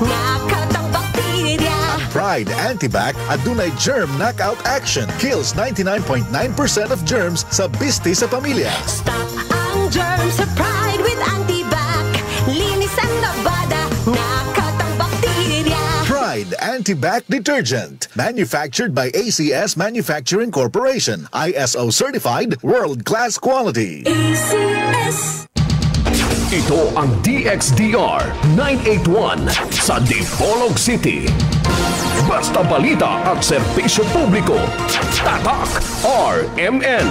Knockout ang bakterya. Ang Pride Antibac adunay germ knockout action. Kills 99.9% of germs sa bisti sa pamilya. Stop ang germs sa Pride with Antibac. Linis ang labada, knockout ang bakterya. Pride Antibac Detergent. Manufactured by ACS Manufacturing Corporation. ISO certified, world-class quality. ACS. Ito ang DXDR 981 sa Dipolog City. Basta balita at serbisyo publiko. Tatak RMN.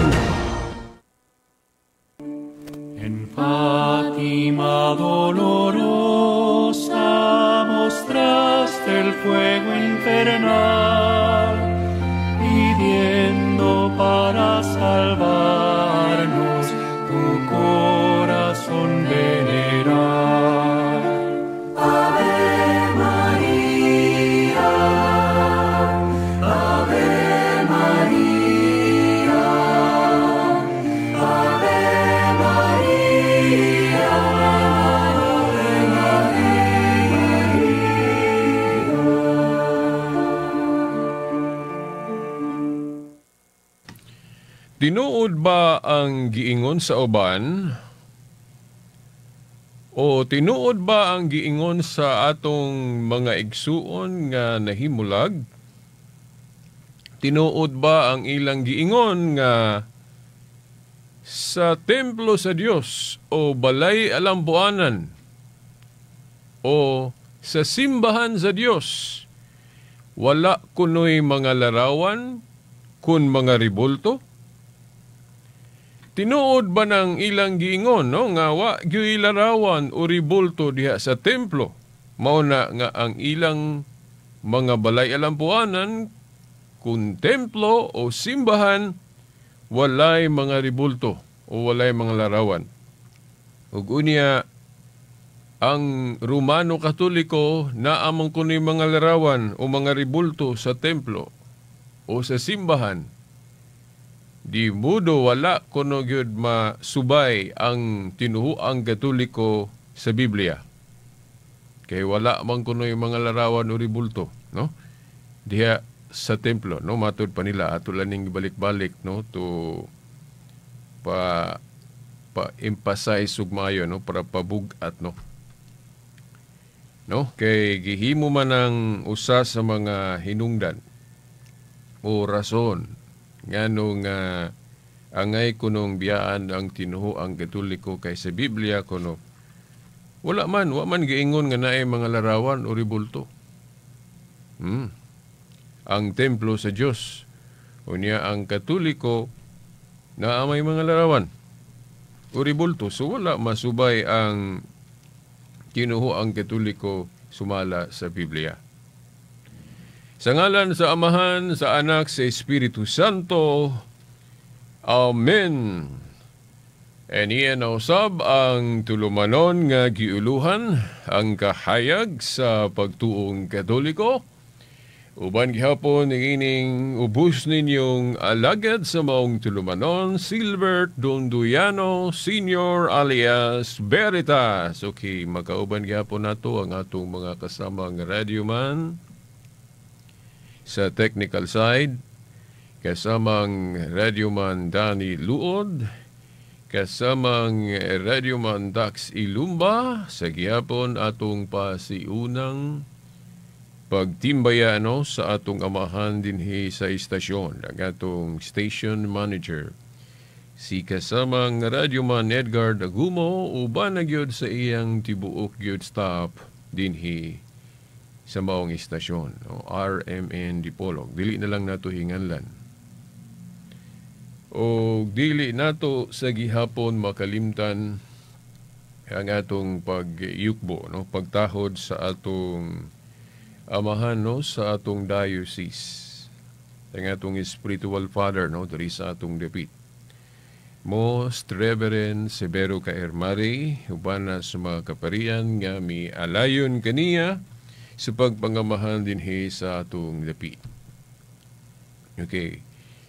En Fátima dolorosa mostraste el fuego infernal, pidiendo para salvarnos tu corazón veneral. Ave María, Ave María, Ave María, Ave María. Tinuod ba ang giingon sa uban? O tinuod ba ang giingon sa atong mga igsuon nga nahimulag? Tinuod ba ang ilang giingon nga sa templo sa Dios o balay alambuanan o sa simbahan sa Dios wala kunoy mga larawan kun mga ribulto? Tinuod ba ng ilang giingon, no, nga wa gyuy larawan o ribulto diha sa templo? Mao na nga ang ilang mga balay alampuanan kun templo o simbahan walay mga ribulto o walay mga larawan. Ug unya ang Romano Katoliko naa man kunoy mga larawan o mga ribulto sa templo o sa simbahan. Di mudo wala kuno gyud masubay ang tinuhuang Katoliko sa Biblia. Kay wala man kuno yung mga larawan o ribulto, no? Diha sa templo, no? Matud pa nila ato lang ning balik-balik, no, to pa emphasize ug maayo, no, para pabug-at, no. No, kay gihimo man ang usa sa mga hinungdan o rason nganong angay kunong biyaan ang tinuhuang Katoliko kay sa Biblia kuno wa man giingon nga naay mga larawan o ribulto. Ang templo sa Dios unya ang Katoliko naa may mga larawan o ribulto, so wala masubay ang tinuhuang Katoliko sumala sa Biblia. Sa ngalan sa Amahan, sa Anak, sa Espiritu Santo. Amen. Eniya nausab ang tulumanon nga giuluhan ang kahayag sa pagtuong Katoliko. Uban gihapon ining ubos ninyong alagad sa maong tulumanon, Silbert Donduyano Senior alias Veritas. Okay, makauban gihapon nato ang atong mga kasamang radyoman sa technical side, kasamang radyoman Danny Luod, kasamang radyoman Dax Ilumba, sa gihapon atong pasiunang pagtimbayano sa atong amahan dinhi sa istasyon, ang atong station manager, si kasamang radyoman Edgar Dagumo, uban na gyud sa iyang tibuok gyud staff dinhi sa maong istasyon, no? RMN Dipolog. Dili na lang nato hinganlan. O dili nato sa gihapon makalimtan ang atong pagyukbo, no? Pagtahod sa atong amahan, no? Sa atong diocese, ang atong spiritual father, no? Diri sa atong dapit. Most Reverend Severo Kaermari, uban na sa mga kaparian nga mialayon kaniya sa pagpangamahan dinhi sa atong dapit. Okay.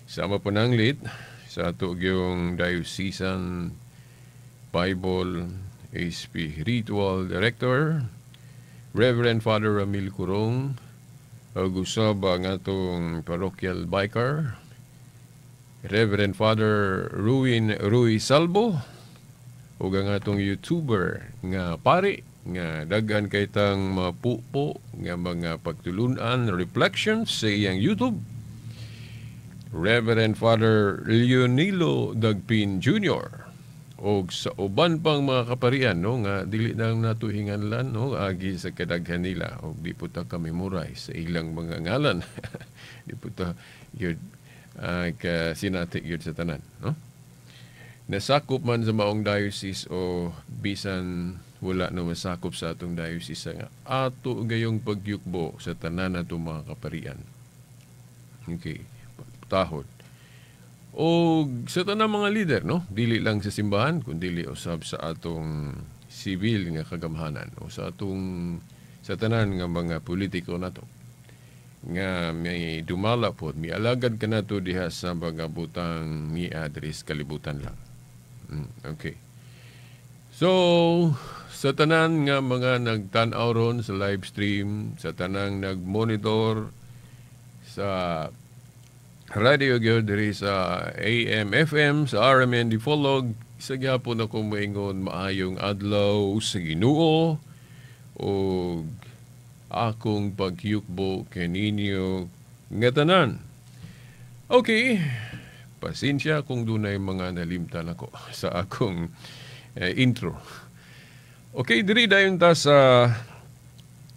Sama pananglit sa ato gyung Diocesan Bible Spiritual Director, Reverend Father Ramil Curong, ug usab ang atong parochial vicar, Reverend Father Ruin Rui Salvo, ug ang atong YouTuber nga pari nga daghan kay tang mapupo nga mga pagtulunan, reflections sa iyang YouTube, Reverend Father Leonilo Dagpin Jr., og sa uban pang mga kaparian, no, nga dili na lang nato hinganlan, no, agi sa kadaghan nila og di po ta ka-memorize sa ilang mga ngalan. Di po ta gyud ka sinati gyud sa tanan, no. Nasakop man sa maong diocese o bisan wala na masakop sa atong diocese nga ato gayong pagyukbo sa tanan nato mga kaparian. Okay, tahod. O sa tanang mga leader, no, dili lang sa simbahan kun dili usab sa atong sibil nga kagamhanan o sa atong sa tanan nga mga politiko nato nga may dumala pod, mialagad kanato diha sa mga butang ni-address kalibutan lang. Okay. So, sa tanan nga mga nagtan-aw ron sa live stream, sa tanang nagmonitor sa radio gyud diri sa AM, FM, sa RMN Dipolog, sa gyapon ako moingon maayong adlaw sa Ginoo ug akong pagyukbo kaninyo nga tanan. Okay, pasensya kung dunay mga nalimtan ako sa akong intro. Okay, diri dayon ta sa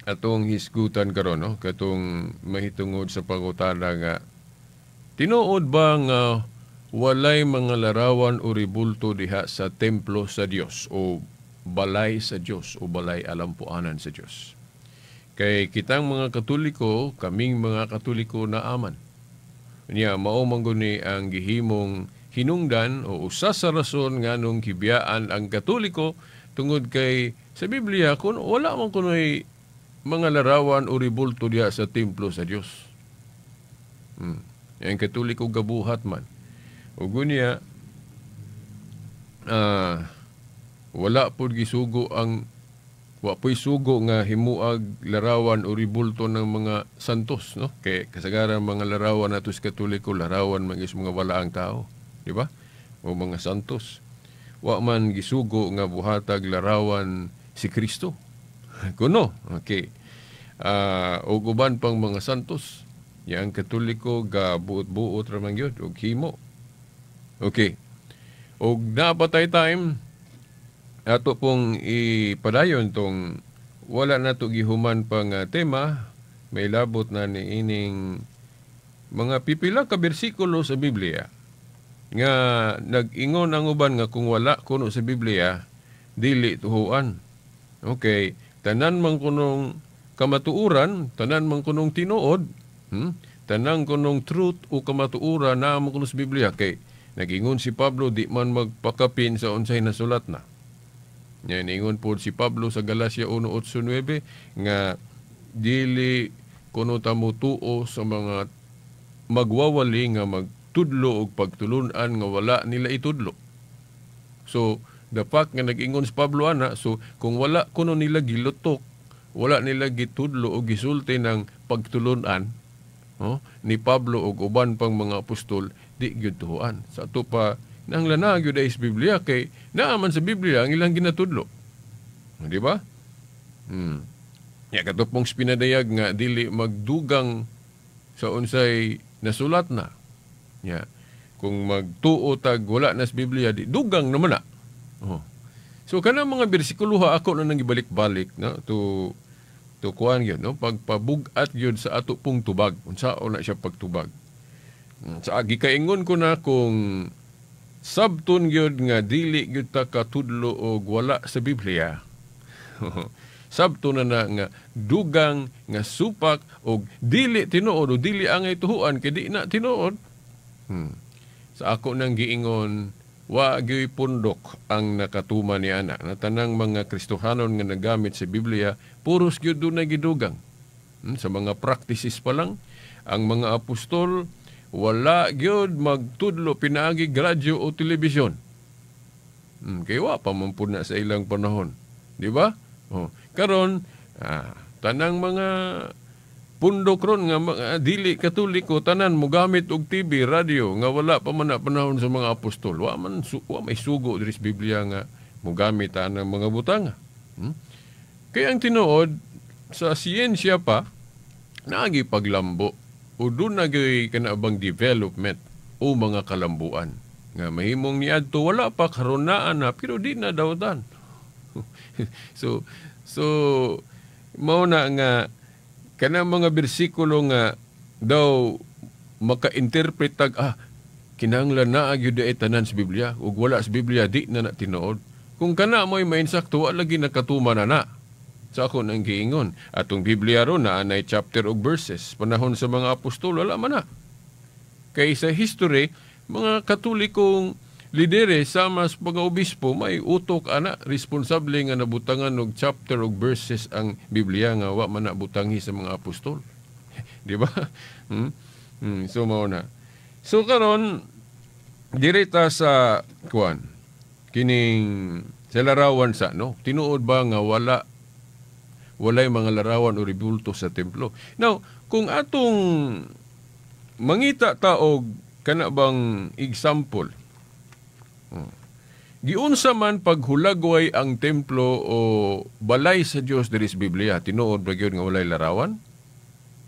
atong hisgutan karon, no, katong mahitungod sa pangutana nga tinuod ba nga walay mga larawan o ribulto diha sa templo sa Dios o balay sa Dios o balay alampuanan sa Dios? Kay kitang mga Katoliko, kaming mga Katoliko na aman. Niya, mao man guni ang gihimong hinungdan o usa sa rason nganong gibiyaan ang Katoliko tungod kay sa Biblia kun wala man kunoy mga larawan o ribulto diha sa templo sa Dios. Ang Katoliko gabuhat man. Ug unya wala pud gisugo ang wa po'y sugo nga himuag larawan o ribulto ng mga santos, no? Kay kasagaran mga larawan nato sa Katoliko, larawan man is mga walaang tao, di ba? O mga santos. Wa man gisugo nga buhatag larawan si Kristo. Kuno, okay. Og uban pang mga santos. Ya ang Katoliko ga buot-buot ra man gyud og himo. Okay. Og napatay time ato pong ipadayon tong wala na to gihuman pa nga tema, may labot na ni ining mga pipila ka bersikulo sa Biblia nga nag-ingon ang uban nga kung wala kuno sa Biblia dili tuhuan. Okay, tanan man kunong kamatuoran, tanan man kunong tinuod, tanang kunong truth o kamatuoran naa man kuno sa Biblia kay nag-ingon si Pablo di man magpakapin sa unsay nasulat na. Nya niingon pod si Pablo sa Galacia 1:8-9 nga dili kuno ta motuo sa mga magwawali nga magtudlo og pagtulun-an nga wala nila itudlo. So, the fact nga nag-ingon si Pablo ana, so kung wala kuno nila gilutok, wala nila gitudlo o gisulti ng pagtulun-an, oh, ni Pablo og uban pang mga apostol, di gyud tuhuan. Sa ato pa nang lana gyud ay sa Biblia kay naaman sa Biblia ang ilang ginatudlo. Di ba? Ya kato pong pinadayag nga dili magdugang sa unsay nasulat na. Ya kung magtuo tag wala na sa Biblia di dugang naman na. Oh. So kanang mga bersikulo ha ako na nang ibalik-balik, no, to kuan gyud, no, pagpabug-at gyud sa ato pong tubag. Unsaon na siya pagtubag? Sa gikaingon ko na kung sabton gyud nga dili gyud ta katudlo og wala sa Biblia. Sabton na nga dugang nga supak og dili tinuod o dili angay tuhuan kay di na tinuod. Sa ako nang giingon wa gyoy pundok ang nakatuma ni ana. Na tanang mga Kristohanon nga nagamit sa Biblia puros gyud dunay gidugang. Sa mga practices pa lang ang mga apostol wala gyud magtudlo pinaagi radyo o telebisyon. Kay wa pa man pud na sa ilang panahon, di ba? Oh, karon Tanang mga pundok ron nga mga dili Katoliko, tanan mogamit og TV, radio nga wala pa man na panahon sa mga apostol. Wa may sugo diri sa Biblia nga mogamit ang mga butanga. Kaya ang tinuod sa siyensya pa naagi paglambo o doon nagay kanabang development o mga kalambuan nga mahimong niadto wala pa, karon naa na, pero di na dawtan. So mao na nga kanang mga bersikulo nga daw maka-interpret tag kinahanglan naa gyud ay tanan sa Biblia ug wala sa Biblia di na na tinuod. Kung kana mo'y mainsakto, wa lagi nakatuman na na. Sa ako nang giingon, atong Biblia ron naa nay chapter ug verses. Panahon sa mga apostol, wala man na. Kay sa history, mga Katolikong lidere sama sa mga obispo may utok ana, responsable nga nabutangan og chapter og verses ang Biblia nga wa man nabutangi sa mga apostol. Di ba? Hmm? So mao na. So karon direta sa kuan kining sa larawan sa, no, tinuod ba nga walay mga larawan o rebulto sa templo? Now, kung atong mangita ta og kana bang example, giunsa man paghulagway ang templo o balay sa Dios diri sa Biblia, tinuod ba gyud nga walay larawan?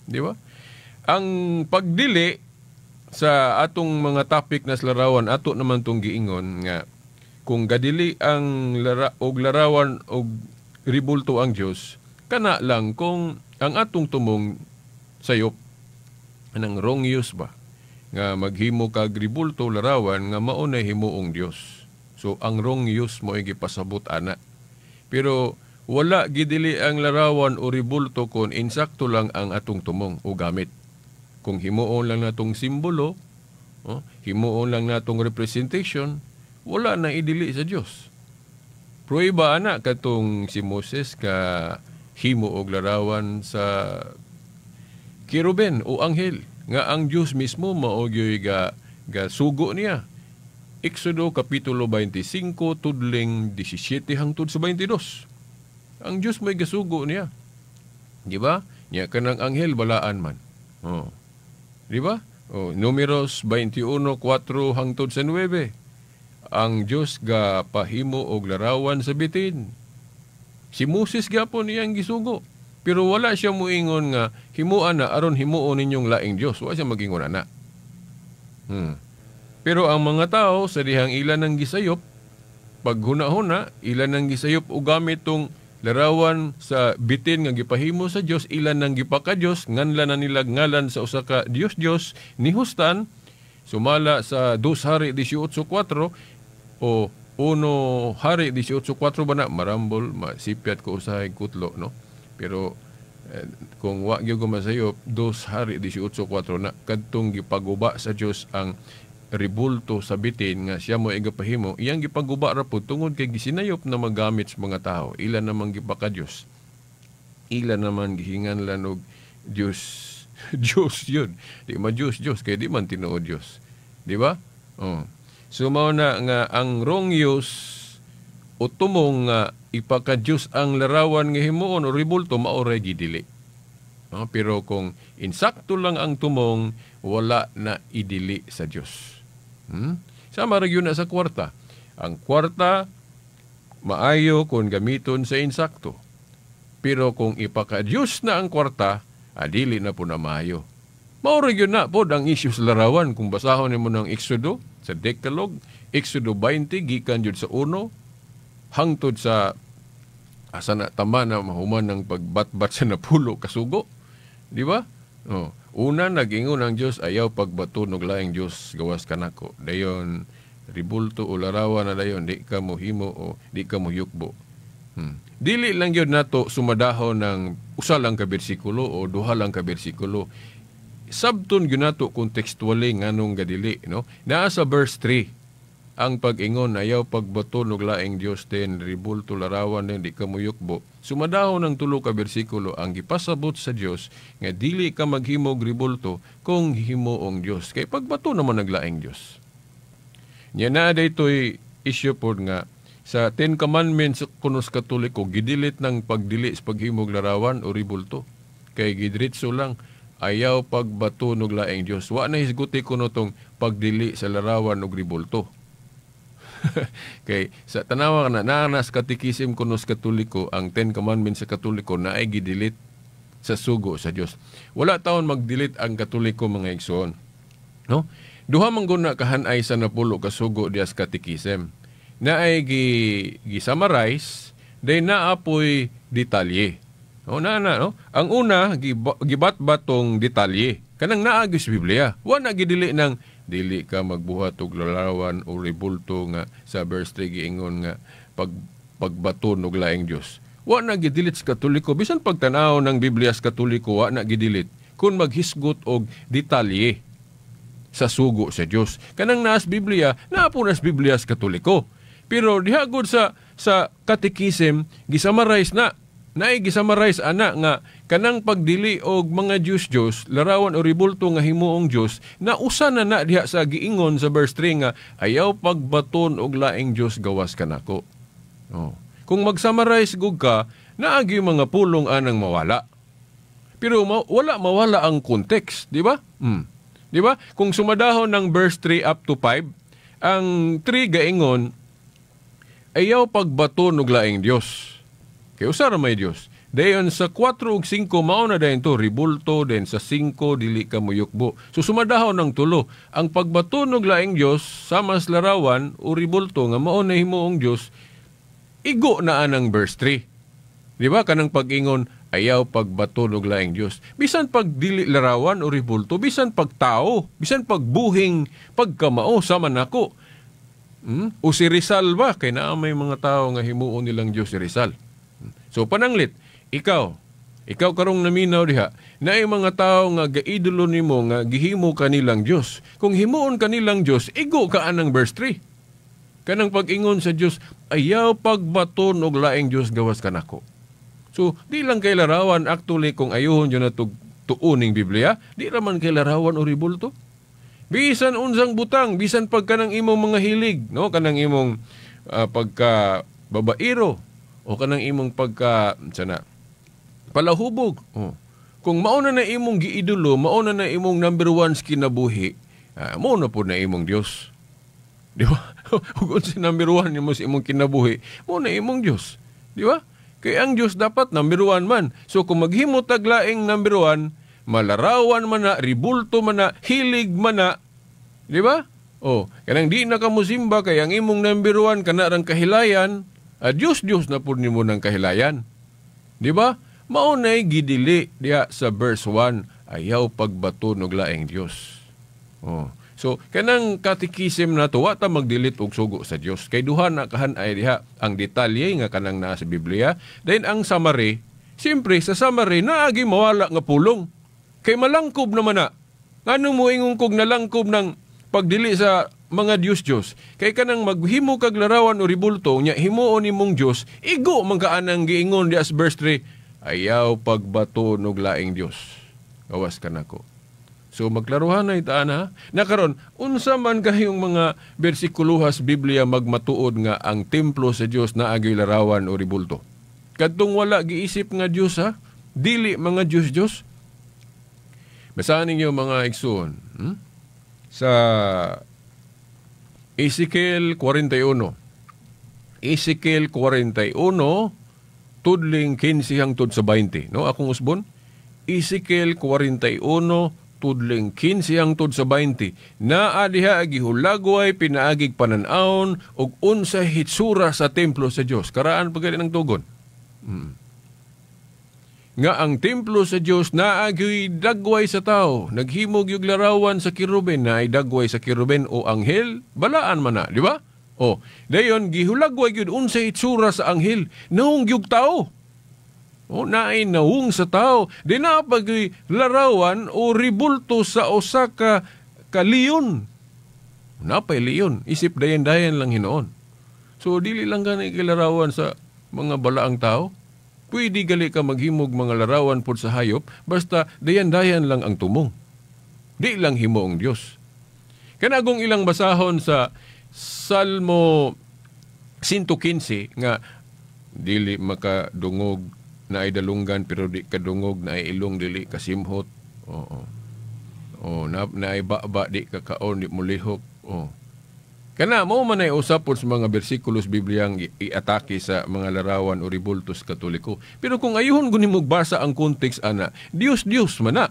Di ba? Ang pagdili sa atong mga topic na sa larawan, ato naman tong giingon nga kung gadili ang og larawan og ribulto ang Dios, kana lang kung ang atong tumong sayop anang wrong use ba nga maghimo kag ribulto, larawan nga mao na himuong Dios. So ang wrong use mo ay gipasabot ana. Pero wala gidili ang larawan o ribulto kon insakto lang ang atong tumong o gamit. Kung himuon lang natong simbolo, oh, himuon lang natong representation, wala na idili sa Dios. Prueba ana katong si Moses ka himo og larawan sa keruben o anghel nga ang Dios mismo mao gyoy ga sugo niya. Exodo kapitulo 25 tudling 17 hangtod sa 22. Ang Dios may gasugo niya. Di ba? Nya kanang anghel balaan man. Oh. Di ba? Oh, Numeros 21:4 hangtod sa 9. Ang Dios ga pahimo og larawan sa bitin. Si Moses gyapon iyang gisugo. Pero wala siya muingon nga himuan na aron himuon ninyong laing Dios. Wala siya magingon ana. Pero ang mga tao sa dihang ilan ang gisayop, paghuna-huna, ilan ang gisayop o gamit tong larawan sa bitin nga gipahimo sa Dios, ilan ang gipaka-Dios, nganlan na nila ngalan sa usa ka Dios-Dios nihustan, sumala sa 2 Hari 18:4 o 1 Hari 18:4 ba na, marambol, masipyat ko usahay kutlo, no? Pero kung wa gyud ko masayop, 2 Hari 18:4 na kadtong gipaguba sa Dios ang ribulto sa bitin nga siya mo igapahimo, iyang gipaguba ra pud tungod kay gisinayop na magamit sa mga tao. Ilan namang gipaka-Dios, ilan naman gihinganlan og Dios. Dios yun, di man Dios Dios kay di man tinuod Dios, di ba? Oh. So mao na nga ang wrong use o tumong nga ipaka-Dios ang larawan nga himuon o ribulto, mao ra gidili. No? Pero kung insakto lang ang tumong, wala na idili sa Dios. Sama ra gyud na sa kwarta. Ang kwarta maayo kung gamiton sa insakto. Pero kung ipaka-Dios na ang kwarta, adili na po na maayo. Mao ra gyud na pod ang issue sa larawan. Kung basahon nimo ng Exodo sa Decalogue, Exodo 20 gikan jud sa 1 hangtod sa asa na tama na mahuman ng pagbatbat sa napulo kasugo. Di ba? Oh. Una, nag-ingon ang Dios, ayaw pagbato og laing Dios gawas kanako. Dayon ribulto o larawan na dayon, di ka mo himo o di ka mo yukbo. Dili lang gyud nato sumadahon ng usa lang ka bersikulo o duha lang ka bersikulo. Sabton gyud nato contextually nganong gadili, no? Naa sa verse 3 ang pag-ingon, ayaw pagbato og laing Dios, den ribulto larawan, den di ka moyukbo. Sumadahon ang tulo ka bersikulo ang gipasabot sa Dios nga dili ka maghimog ribulto kung himuong Dios, kay pagbato naman naglaing Dios. Nya na daytoy issue pod nga Sa Ten Commandments kuno sa Katoliko, gidilit ng pagdili sa paghimog larawan o ribulto. Kay gidiretso lang, ayaw pagbato og laing Dios. Wa na hisguti kuno tong pagdili sa larawan og ribulto. Kay sa tanawa na naa sa katikisim kuno sa Katoliko, ang Ten Commandments sa Katoliko na ay gidilit sa sugo sa Dios. Wala taon mag-delete ang Katoliko, mga igsoon. No? Duha man gud na kahanay sa 10 ka sugo diya sa katikisem. Na ay gi-summarize, day naapoy detalye. O na na no? Ang una gibatbat tong detalye. Kanang naa gyud sa Biblia. Wa na gidili ng dili ka magbuhat og larawan o rebulto nga sa verse 3 giingon nga pagbaton og laing Dios. Wa na gidilit sa Katoliko, bisan pagtanaw ng Biblia sa Katoliko wa na gidilit kun maghisgot og detalye sa sugo sa Dios. Kanang naas Biblia, naa po nas Biblia sa Katoliko. Pero diha gud sa katekisim gisummarize na. Naay gisummarize ana nga kanang pagdili og mga Diyos-Diyos, larawan o ribulto nga himuong Diyos, na usa na na diha sa giingon sa verse 3 nga ayaw pagbaton og laing Diyos gawas kanako. Oh. Kung mag-summarize gud ka, naagi mga pulong anang mawala. Pero wala mawala ang context, di ba? Di ba? Kung sumadahon ng verse 3 up to 5, ang 3 gaingon, ayaw pagbaton og laing Dios. Kay usa ra may Dios. Dayon sa 4 ug 5 mao na dayon to ribulto, den sa 5 dili ka moyukbo. So sumadahon ng tulo, ang pagbaton og laing Dios sama sa larawan o ribulto nga mao na himuong Dios, igo na anang verse 3. Di ba kanang pag-ingon ayaw pagbaton og laing Dios. Bisan pagdili larawan o ribulto, bisan pagtao, bisan pagbuhing pagkamao sama nako. O si Rizal ba? Kay naa may mga tao nga himuon nilang Dios si Rizal. So pananglit, ikaw karong naminaw diha, naay mga tao nga gaidolo nimo nga gihimo kanilang Dios. Kung himuon kanilang Dios, igo ka anang verse 3. Kanang pag-ingon sa Dios, ayaw pagbaton og laing Dios gawas kanako. So di lang kay larawan actually kung ayuhon jud na tuuning Biblia, di ra man kay larawan o ribulto. Bisan unsang butang, bisan pagka ng imong mga hilig, no, kanang imong pagka babaero o kanang imong pagka sana palahubog. Oh. Kung mao na na imong giidolo, mao na na imong number one sa kinabuhi, mao na po na imong Dios. Di ba? Ug unsa number one nimo sa imong kinabuhi, mao na imong Dios. Di ba? Kay ang Dios dapat number one man. So kung maghimo tag laing number one, malarawan man na, ribulto man na, hilig man na, di ba? Oh, kanang di na ka mosimba kay ang imong number one kana rang kahilayan, Dios Dios na pud nimo ng kahilayan. Di ba? Mao nay gidili diha sa verse 1, ayaw pagbaton og laing Dios. Oh. So kanang katekisim nato wa ta magdilit og sugo sa Dios. Kay duha na kahanay diha ang detalye nga kanang naa sa Biblia, then ang summary. Siyempre sa summary naagi mawala nga pulong. Kay malangkob naman na. Nganong moingon kog nalangkob ng pagdili sa mga Diyos-Diyos? Kay kanang maghimo kag larawan o ribulto, nya himuon nimong Diyos, igo man ka anang giingon diha sa verse 3, ayaw pagbato og laing Diyos. Gawas kanako. So magklaruhan na itaan ha. Nakaron, unsa man kayong mga bersikulohas Biblia magmatuod nga ang templo sa Diyos naagyoy larawan o ribulto? Kadtong wala giisip nga Diyos ha, dili mga Diyos-Diyos. Basahan ninyo mga igsoon. Sa Ezekiel 41. Ezekiel 41, tudling 15 hangtod sa 20. No, akong usbon. Ezekiel 41, tudling 15 hangtod sa 20. Naa diha gihulagway pinaagig panan-awon og unsa hitsura sa templo sa Dios. Karaan pa gali ng tugon. Nga ang templo sa Dios naagyoy dagway sa tao. Naghimog yung larawan sa kiruben, na ay dagway sa kiruben o anghel, balaan man na, di ba? O, dayon gihulagway gyud unsa itsura sa anghel, naong gyud tao. O, naay naong sa tao. Di na pagyoy larawan o ribulto sa usa ka leon. Napay leon, isip dayan-dayan lang hinoon. So dili lang gani kilarawan sa mga balaang tao. Pwede gali ka maghimog mga larawan pod sa hayop, basta dayan-dayan lang ang tumong. Di lang himuong Dios. Kanagong ilang basahon sa Salmo 115 nga dili makadungog, naay dalunggan pero di kadungog, naay ilong dili kasimhot. Oo. Oh, na naay baba di kakaon, di mulihok. Oh. Kana mo man ay usap sa mga bersikulos Bibliang iatake sa mga larawan o ribultos Katoliko. Pero kung ayuhon guni mo basa ang context ana, Dios Dios man na.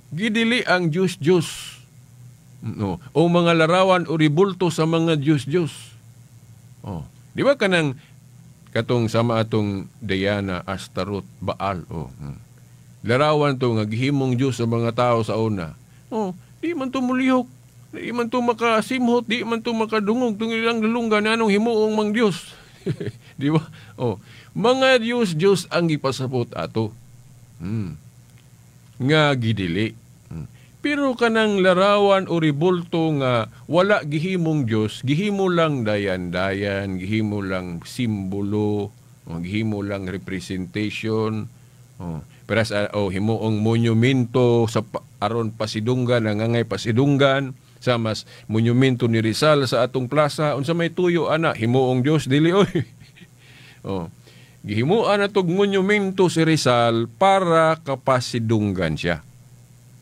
Gidili ang Dios Dios. No, o mga larawan o ribulto sa mga Dios Dios. Oh, di ba kanang katong sama atong Diana, Astaroth, Baal, oh. Larawan to nga gihimong Dios sa mga tao sa una. Oh, di man to mulihok. Di man to makasimhot, di man to makadungog tung ilang dalunggan, anong himuong mang Dios. Di ba? Oh, mga Dios Dios ang gipasabot ato. Nga gidili. Pero kanang larawan o ribulto nga wala gihimong Dios, gihimo lang dayan-dayan, gihimo lang simbolo, o gihimo lang representation. Oh, pero sa oh, himuong monumento sa aron pasidunggan, ang angay pasidunggan, sa mas monumento ni Rizal sa atong plaza, unsa may tuyo ana, himuong Dios dili oy. Oh. Gihimuan na tog monumento si Rizal para kapasidunggan siya.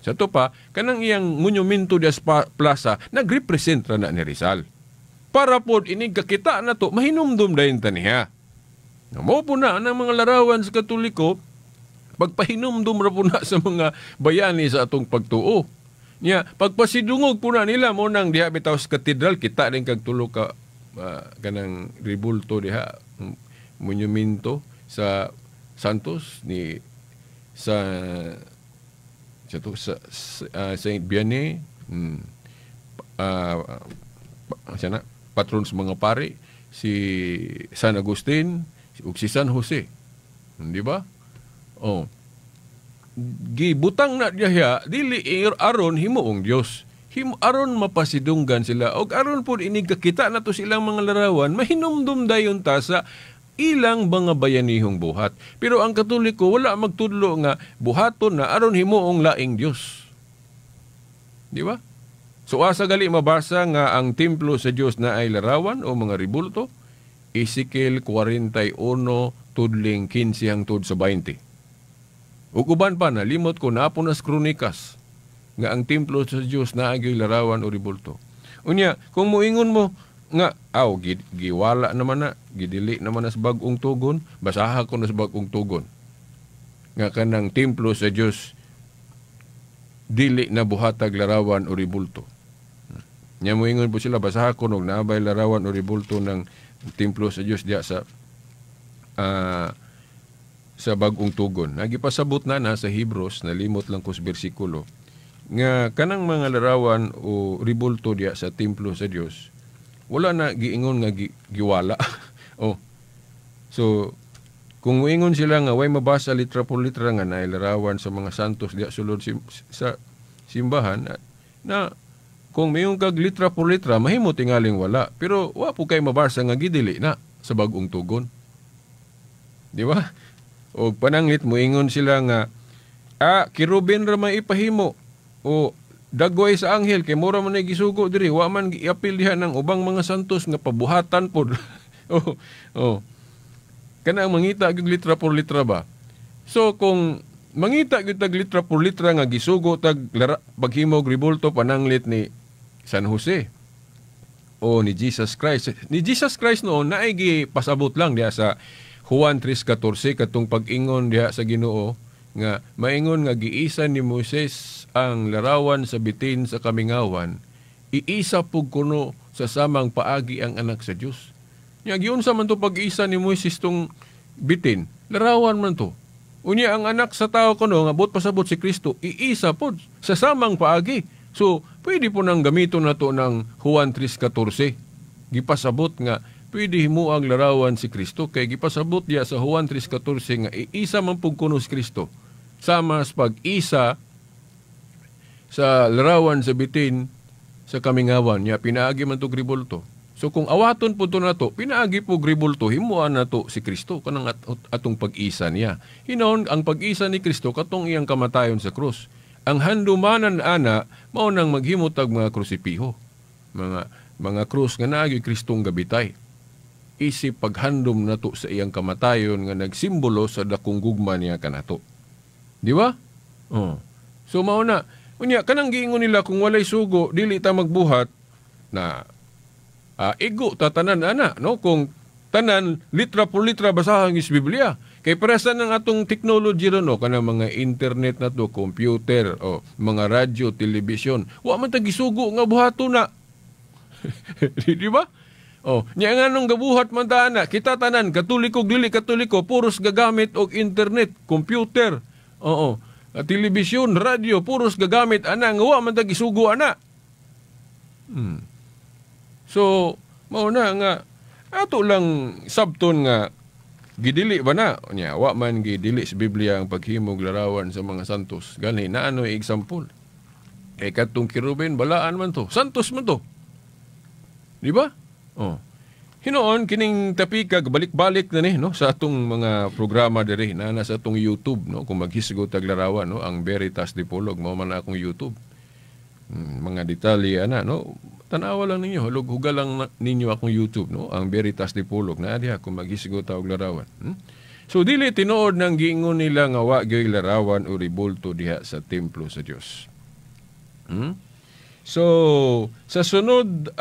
Sa to pa, kanang iyang monumento diya sa plaza, nagrepresent ra na ni Rizal. Para pod inig kakita na to, mahinumdum dayon ta niya. Mo po na ang mga larawan sa Katoliko, pagpahinumdum ra po na sa mga bayani sa atong pagtuo. Nya, pagpasidungog po na nila mo nang diha bitaw sa katedral, kita rin kag tulo ka kanang ribulto diha, monumento sa Santos ni sa to, sa Saint Vianney, siya na, patron sa mga pari, si San Agustin, ug si San Jose. Di ba? Oh. Gibutang na diha dili aron himuong Dios. Aron mapasidunggan sila og aron pud inig kakita nato silang mga larawan, mahinumdum dayon ta sa ilang mga bayanihong buhat. Pero ang Katoliko wala magtudlo nga buhaton na aron himuong laing Dios. Di ba? So asa gali mabasa nga ang templo sa Dios na ay larawan o mga ribulto? Ezekiel 41 tudling 15 hangtod sa 20. Ug uban pa, nalimot ko na po nas Kronikas nga ang templo sa Dios na ay larawan o ribulto. Unya, kung moingon mo nga aw giwala naman na, gidili naman na sa bag-ong tugon, basaha ko na sa bag-ong tugon nga kanang templo sa Dios dili na buhatag larawan o ribulto. Nya moingon po sila, basaha ko nog naabay larawan o ribulto ng templo sa Dios diya sa sa bag-ong tugon. Nagipasabot na na sa Hebrews, nalimot lang ko sa bersikulo, nga kanang mga larawan o ribulto diya sa templo sa Dios, wala na giingon nga giwala. Oh. So, kung moingon sila nga way mabasa litra por litra nga naay larawan sa mga santos diya sulod sa simbahan, na kung mayon kag litra por litra, mahimo tingaling wala. Pero wa po kay mabasa nga gidili na sa bag-ong tugon. Di ba? O pananglit moingon sila nga kerubin ra may ipahimo o dagway sa anghel kay mura man ay gisugo diri, wa man giapil diha ng ubang mga santos nga pabuhatan pod. Oh, oh. Kana ang mangita gyud litra por litra ba? So kung mangita gyud tag litra por litra nga gisugo tag paghimog ribulto pananglit ni San Jose o ni Jesus Christ. Ni Jesus Christ noon naay gipasabot lang diha sa Juan 3:14 katong pag-ingon diha sa Ginoo nga maingon nga giisa ni Moises ang larawan sa bitin sa kamingawan, iisa pug kuno sa samang paagi ang anak sa Dios. Nya giunsa man to pag-isa ni Moises tong bitin, larawan man to. Unya ang anak sa tao kuno nga buot pasabot si Kristo, iisa pod sa samang paagi. So pwede po nang gamiton nato ng Juan 3:14. Gipasabot nga pwede himuang larawan si Kristo kay gipasabot diya sa Juan 3:14 nga iisa man pug kuno si Kristo sama sa pag-isa sa larawan sa bitin sa kamingawan. Nya pinaagi man to gribulto. So kung awaton po to nato, pinaagi po gribulto, himuan nato si Kristo kanang atong pag-isa niya. Hinoon ang pag-isa ni Kristo katong iyang kamatayon sa krus. Ang handumanan ana mao nang maghimo tag mga krusipiho, mga krus nga naagi Kristong gabitay. isip paghandom nato sa iyang kamatayon nga nagsimbolo sa dakong gugma niya kanato. Di ba? Oh. So mao na. Unya kanang giingon nila kung walay sugo dili ta magbuhat na igo ta tanan ana, no, kung tanan litra por litra basahan is Biblia. Kay presa ng atong technology ron, no, kanang mga internet na to, computer, o mga radyo, telebisyon. Wa man ta gisugo nga buhaton na. Di ba? Oh, nya nganong gabuhat man ta ana, kita tanan Katoliko dili Katoliko puros gagamit og internet, computer. Oo. Telebisyon, radyo, puros gagamit ana nga wa man ta gisugo ana. So, mao na nga ato lang sabton nga gidili ba na? Nya, wa man gidili sa Biblia ang paghimog larawan sa mga santos. Gani na ano example. Kay kadtong kerubin balaan man to, santos man to. Di ba? Oh. Hinoon kining tapika balik-balik na ni, no, sa atong mga programa diri na sa atong YouTube, no, kung maghisgot tag larawan, no, ang Veritas Dipolog mao man akong YouTube. Mga detalye ana, no. Tanawa lang ninyo, hulog-huga lang ninyo akong YouTube, no, ang Veritas Dipolog na diha kung maghisgot og larawan. So dili tinuod nang giingon nila nga wa gyoy larawan o ribulto diha sa templo sa Dios. So sa sunod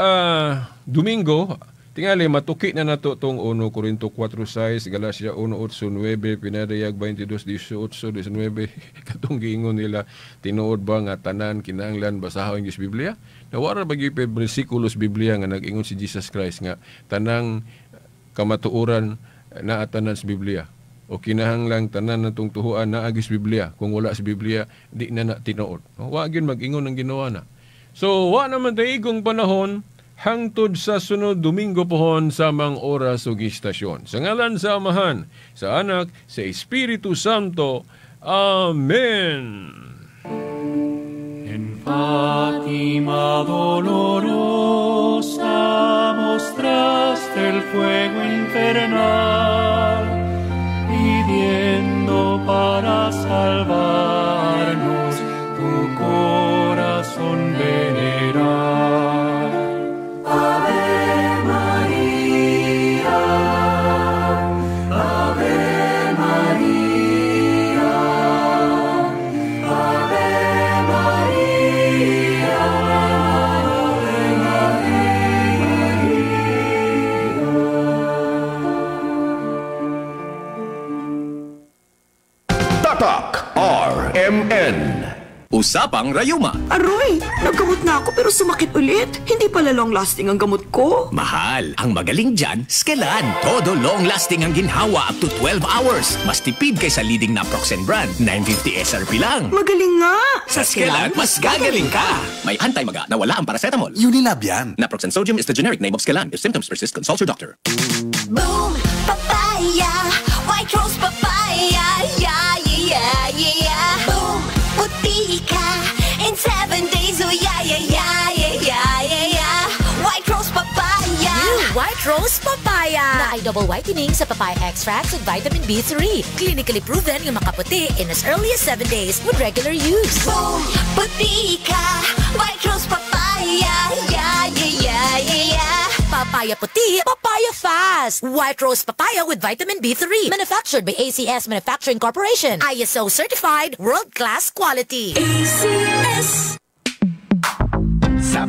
Domingo, tingali matuki na nato tong 1 Corinto 4:6, Galacia 1:8-9, Pinadayag 22:18-19. Katong giingon nila tinuod ba nga tanan kinahanglan basahon ang Biblia? Nawara ba gyud bersikulos Biblia nga nag-ingon si Jesus Christ nga tanang kamatuoran naa tanan sa Biblia o kinahanglang tanan natong tuhuan naa gyud sa Biblia? Kung wala sa Biblia di na na tinuod. Wa gyud mag-ingon ang Ginoo na. So wa naman tay igong panahon hangtod sa sunod Domingo pohon samang oras ug istasyon. Sa ngalan sa Amahan, sa Anak, sa Espiritu Santo. Amen. En Fátima dolorosa mostraste el fuego infernal, pidiendo para salvarnos tu corazón venerar. Ave Maria, Ave Maria, Ave Maria, Ave Maria. Tatak RMN. Usapang Rayuma. Aroy, naggamot na ako pero sumakit ulit. Hindi pala long-lasting ang gamot ko. Mahal. Ang magaling dyan, Skelan. Todo long-lasting ang ginhawa up to 12 hours. Mas tipid kaysa leading naproxen brand. 950 SRP lang. Magaling nga. Sa Skelan, mas gagaling ka. May anti-maga na wala ang paracetamol. Unilab yan. Naproxen sodium is the generic name of Skelan. If symptoms persist, consult your doctor. Boom! Papaya! White Rose Papaya! Yeah, yeah, yeah, yeah. Boom! Puti ka in 7 days. Oh, yeah, yeah, yeah, yeah, yeah, yeah, yeah. White Rose Papaya. New White Rose Papaya. Na ay double whitening sa papaya extracts with vitamin B3. Clinically proven nga makaputi in as early as 7 days with regular use. Boom! Puti ka. White Rose Papaya. Yeah, yeah, yeah, yeah, yeah. Papaya puti, papaya fast. White Rose Papaya with vitamin B3. Manufactured by ACS Manufacturing Corporation. ISO certified, world-class quality. ACS. Sa